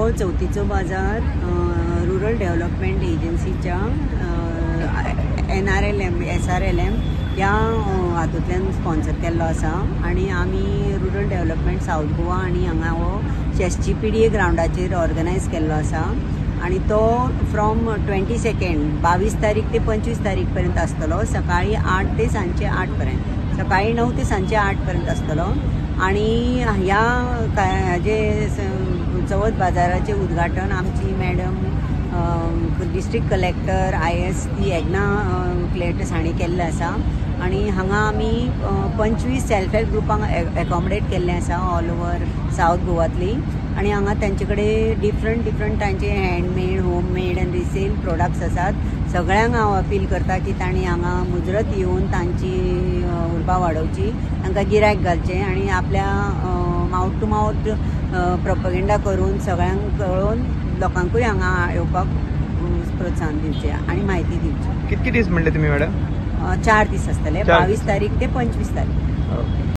हो चवथीचो बाजार रुरल डेव्हलपमेंट एजन्सीच्या NRLM SRLM ह्या हातूंतल्यान स्पॉन्सर केल्लो आसा आनी आमी रुरल डेव्हलपमेंट सावथ गोवा आनी हांगा हो SGPDA ग्रावंडाचेर ऑर्गनायज केल्लो आसा आनी तो फ्रॉम 22 22 तारीख ते 25 तारीख पर्यंत आसतलो. सकाळी 8 ते सांजचे 8 पर्यंत, सकाळी 9 ते सांजचे 8 पर्यंत आसतलो. आणि ह्या जे चवथ बाजाराचे उद्घाटन आमची मॅडम डिस्ट्रिक्ट कलेक्टर IAS ती एग्ना क्लेटस हांणी केल्लें आसा. आनी हांगा आमी 25 सेल्फ हेल्प ग्रुपांक एकोमोडेट केल्लें आसा ऑल ओवर सावथ गोवातली. आनी हांगा तांचे कडेन डिफरंट डिफरंट तांचे हँडमेड, होममेड आनी रिसेल प्रोडक्ट्स आसात. सगळ्यांक हांव अपील करता की तांणी हांगा मुजरत येवन तांची उर्बा वाडोवची, तांकां गिरायक घालचें आनी आपल्या मावथ टू मावथ प्रोपगेंडा करून सगळ्यांक कळोवन लोकांकूय हांगा येवपाक प्रोत्साहन दिवचें आनी म्हायती दिवची. कितके दीस म्हणले तुमी मॅडम? 4 दीस आसतले, 22 तारीख ते 25 तारीख.